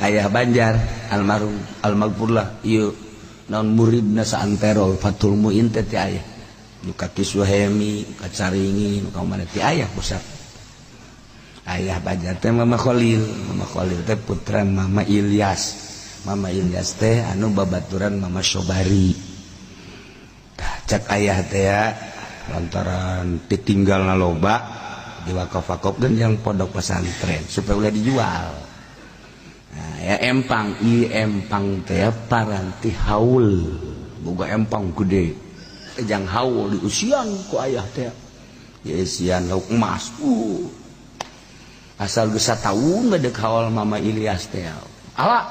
Ayah Banjar almarhum almaghfurlah ieu naon muridna saantero Fathul Muin teh ti ayah nu ka Ki Suhemi ka Caringi nu ka mana ti ayah pusat. Ayah Banjar teh Mama Khalil, Mama Khalil teh putra Mama Ilyas, Mama Ilyas teh anu babaturan Mama Sobari. Tah cek ayah teh ya, lantaran ditinggal loba diwakaf-wakafkeun yang pondok pesantren supaya ulah dijual. Nah, ya empang, ieu empang teh paranti haul, boga empang gede. Jang haul diusian ku ayah teh. Ya isian lauk emas. Asal geus sataun bedek haul Mama Ilyas teh. Ala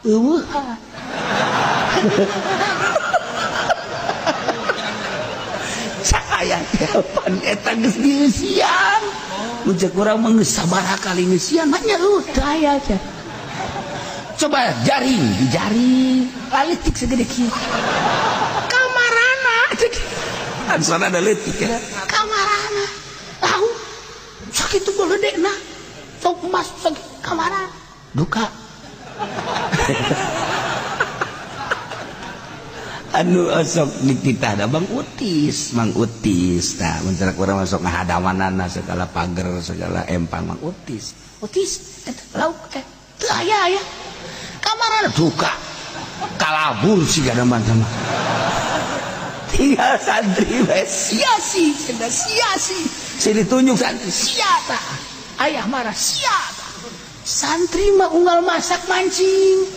eueuh. Cak ayah teh pan eta geus dieusian. Mun cek urang mah geus sabaraha kali ngeusian mah nya eueuh teu aya teh. Coba jaring, dijaring, laletik segede kieu. Kamarana cek. Ansana ada leutik ya. Kamarana. Tahu sakitu geledena. Sok emas sakitu kamarana. Duka. Anu osok dititah da Bang Utis, Mang Utis tah mun cenah urang masuk ngahadamanana segala pager segala empang Mang Utis. Utis eta lauk teh teu aya aya. Kamarana duka. Kalabur siga mah. Tinggal santri bae sia sih, cenah sia sih. Si ditunjuk santri sia tah. Ayah marah sia tah. Santri mah unggal masak mancing.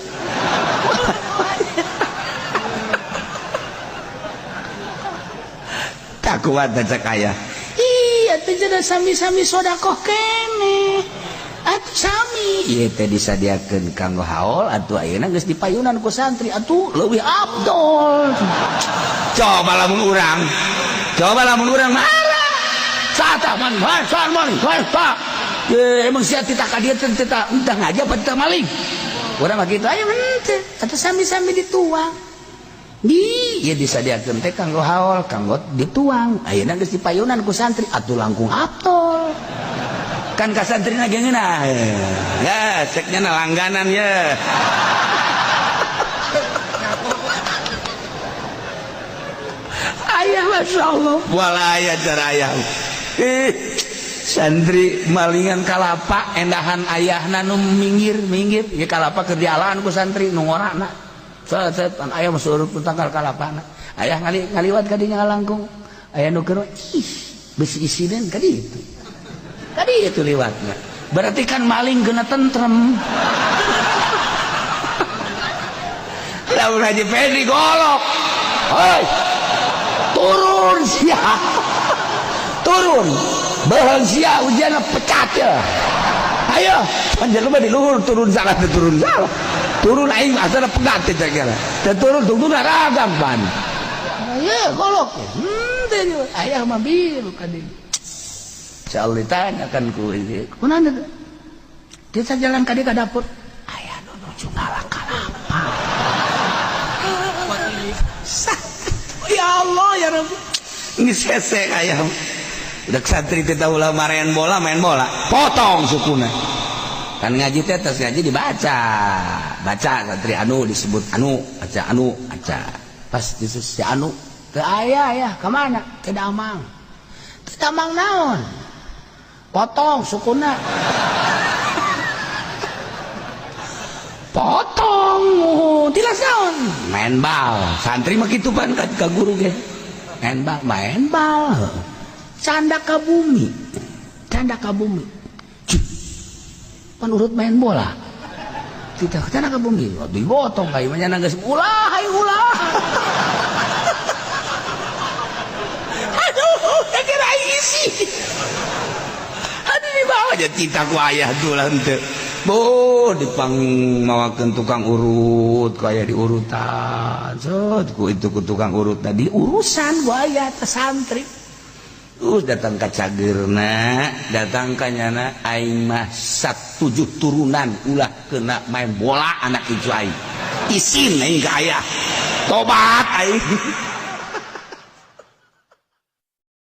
Tak kuat cek ayah. Iya teh cenah sami-sami sodakoh keneh. Atuh sami ieu teh disadiakeun kanggo haul atuh ayeuna geus dipayunan ku santri atuh leuwih abdol. Coba lamun urang. Coba lamun urang marah. Sata man, san maling, ta. Ye emang sia titah ka dieu teh titah entah ngaji apa titah maling. Urang mah kitu aya henteu, atuh sami-sami dituang. Di ieu disadiakeun teh kanggo haul, kanggo dituang. Ayeuna geus dipayunan ku santri atuh langkung abdol. Kan ka santrina ge ngeunah. Ya, ceknya na langganan ya. Ayah Masya Allah. Walaya cara ayah. Santri malingan kalapa endahan ayahna nu minggir-minggir ieu kalapa keur dialaan ku santri nu ngorana. Set set pan ayah mah seurup tangkal kalapana. Ayah ngaliwat ka dinya ngalangkung. Aya nu keur ih besi isinen ka ditu. Ka ditu liwatna. Berarti kan maling kena tentrem. Lamun Haji Fedri golok. Hoi. Turun sia. Turun. Beuheung sia ujianna pecat ya. Ayo, panjenengan mah di luhur turun salah teu turun salah. Turun aing asal pegat teh kira. Teu turun tungtung ragam pan. Ayo golok. Teh ayah mah biru ka dieu. Insyaallah ditanyakan ku ini. Kunaon teh? Dia jalan ka dieu ka dapur. Aya nu nuju ngala kalapa. Ya Allah ya Rabbi. Geus hese ayah. Udah santri teh ulah main bola, potong sukuna. Kan ngaji teh tos ngaji dibaca. Baca santri anu disebut anu, baca anu, baca. Pas disebut si anu, teu aya aya ka mana? Teu damang. Teu damang naon? Potong sukuna. Potong, tilas naon? Main bal. Santri mah kitu pan ka guru ge. Main bal, main bal. Canda ka bumi. Canda ka bumi. Pan urut main bola. Tidak canda ka bumi. Digotong ka ieu mah geus ulah hayu ulah. Aduh, kira isi. Aduh dibawa aja titah ku ayah tuh lah henteu. Boh dipang mawakeun tukang urut kaya diurutan. Set ku itu ku tukang urut tadi urusan ku ayah teh santri. Datang ka cageurna, datang ka nyana aing mah 7 turunan ulah kena main bola anak incu aing. Isin aing ka ayah. Tobat aing.